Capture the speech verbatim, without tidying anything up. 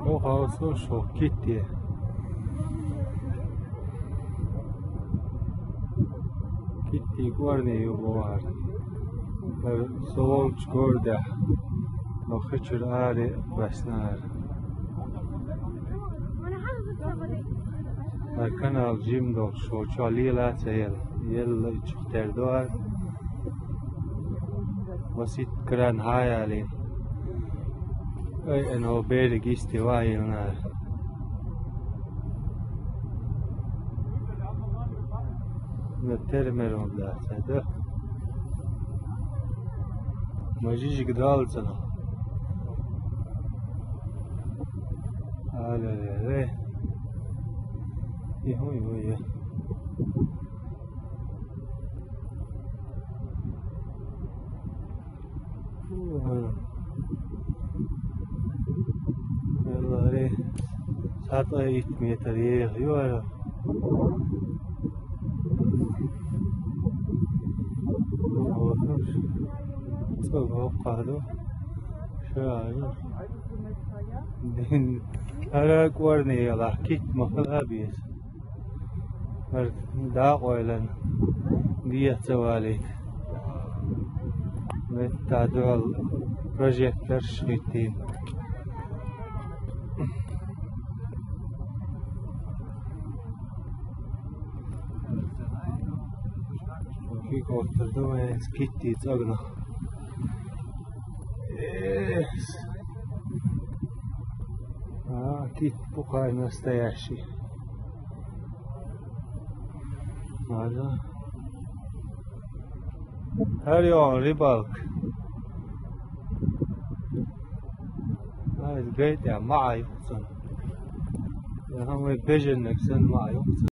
Хьо хьовсал шо, китте. Китте кӀорни ю бохар. Хьо со волчу гӀордехь, хьо хи чуьра аре а кхоьссинера. Хьо канал жима долуш, хьо чохь лела а ца елла. Елла ичух тера ду ара. Масит кран хьаялийна. Ай, эн хьо берриг йисте ван йиллинера. На термерон дац, хьа да? Ма жижиг далла ца. Ала-ла-ла. И хӀун ю я? Валлахи, цхьа ткъе итт метр еха ю хӀара. ЦӀа хӀокхахь ду. Ша ю. ХӀара кӀорни ялахь, кит ма хила беза. ХӀара дакъойлан дехьа ца валийта. Меттахь дуьхьал прожекторш хӀиттийна. Кик оттар ду вайн китти цӀогна. Эс. А, кит буквально настоящий. Ладно. Хьар йогӀун рыбалка. Ай, гайтӀа, ма Ӏа юхцун. Я хьан вай беженнаг сан ма Ӏа юхцун.